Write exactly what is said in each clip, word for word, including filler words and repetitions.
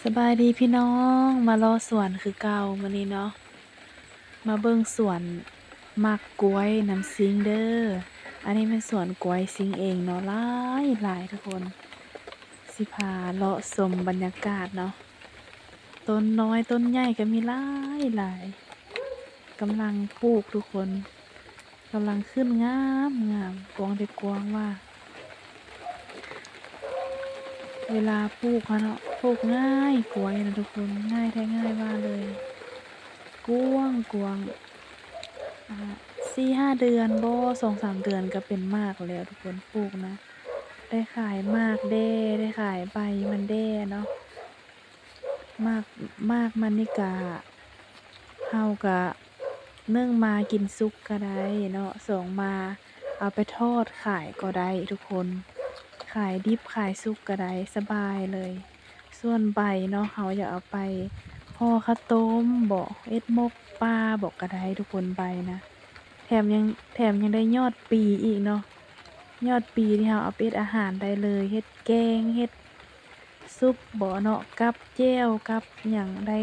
สบายดีพี่น้อง มาเลาะสวนคือเก่ามื้อนี้เนาะ มาเบิ่งสวนหมากกล้วยนำซิงเด้อ อันนี้เป็นสวนกล้วยซิงเองเนาะ หลายหลายทุกคน สิพาเลาะชมบรรยากาศเนาะ ต้นน้อยต้นใหญ่ก็มีหลายหลาย กำลังปลูกทุกคน กำลังขึ้นงามงาม กวางแต่กวางว่า เวลาปลูกอะเนาะ ปลูกง่ายกล้วยนะทุกคน ง่ายแท้ง่ายว่าเลย กว้างกว้าง อ่า สี่ห้าเดือนบ่ สองสามเดือนก็เป็นหมากแล้วทุกคน ปลูกนะ ได้ขายหมากแด่ ได้ขายใบมันแด่เนาะ หมาก หมากมันนี่กะ เฮากะนึ่งมากินสุกก็ได้เนาะ สองมาเอาไปทอดขายก็ได้ทุกคน ขายดิบขายสุกก็ได้ สบายเลย ส่วนใบเนาะ เฮาอยากเอาไปห่อข้าวต้มบ่ เฮ็ดหมกปลาบ่ก็ได้ทุกคน ใบนะ แถมยัง แถมยังได้ยอดปลีอีกเนาะ ยอดปลีที่เฮาเอาไปเฮ็ดอาหารได้เลย เฮ็ดแกง เฮ็ดซุปบ่เนาะ กับแจ่ว กับหยังได้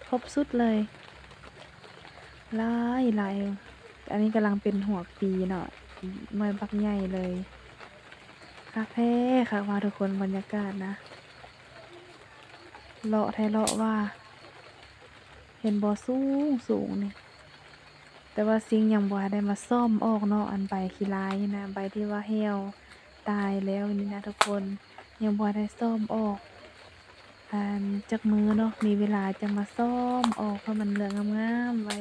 ครบสุดเลย หลายหลาย อันนี้กำลังเป็นหัวปลีเนาะ หน่วยบักใหญ่เลย คักแท้คักว่าทุกคน บรรยากาศนะ เลาะแท้เลาะว่า เห็นบ่ สูงสูงนี่ แต่ว่าซิงยังบ่ทันได้มาซ่อมออกเนาะ อันใบขี้ลายนี่นะ ใบที่ว่าเหี่ยวตายแล้วนี่นะทุกคน ยังบ่ทันได้ซ่อมออก อันจักมื้อเนาะ มีเวลาจะมาซ่อมออก เพราะมันเหลืองงามๆไว้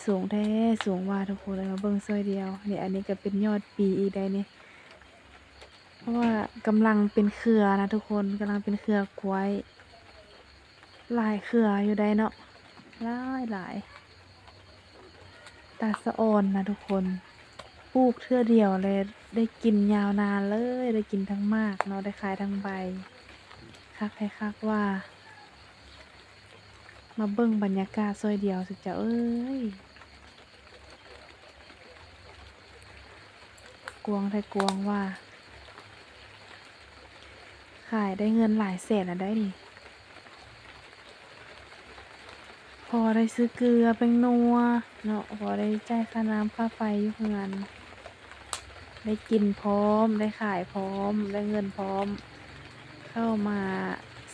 สูงแท้สูงว่าทุกคน มาเบิ่งซอยเดียว นี่ อันนี้ก็เป็นยอดปลีอีกได้นี่ เพราะว่ากำลังเป็นเครือนะทุกคน กำลังเป็นเครือกล้วย หลายเครืออยู่ได้เนาะ หลายหลาย ตาสะออนนะทุกคน ปลูกเทื่อเดียวเลย ได้กินยาวนานเลย ได้กินทั้งหมากเนาะ ได้ขายทั้งใบ คักแท้คักว่า มาเบิ่งบรรยากาศซอยเดียวสิจ๊ะเอ้ย กวางแท้กวางว่า ขายได้เงินหลายแสนแล้วได้นี่ พอได้ซื้อเกลือแป้งนัวเนาะ พอได้จ่ายค่าน้ำค่าไฟอยู่เฮือน ได้กินพร้อม ได้ขายพร้อม ได้เงินพร้อม เข้ามา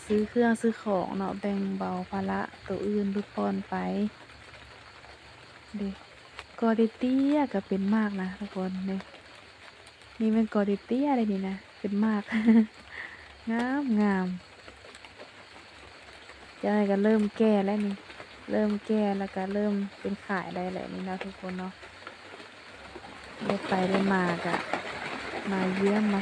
ซื้อเครื่องซื้อของเนาะ แบ่งเบาภาระตัวอื่นหลุดผ่อนไป เด้ กอเตี้ยๆก็เป็นหมากนะทุกคน นี่ นี่เป็นกอเตี้ยๆเลยนี่นะ เป็นหมาก งามงาม จักหน่อยก็เริ่มแก่แล้วนี่ เริ่มแก่แล้วก็เริ่มเป็นขายได้แล้วนี่เนาะทุกคนเนาะ ได้ไปได้มาก็มาเยี่ยมมา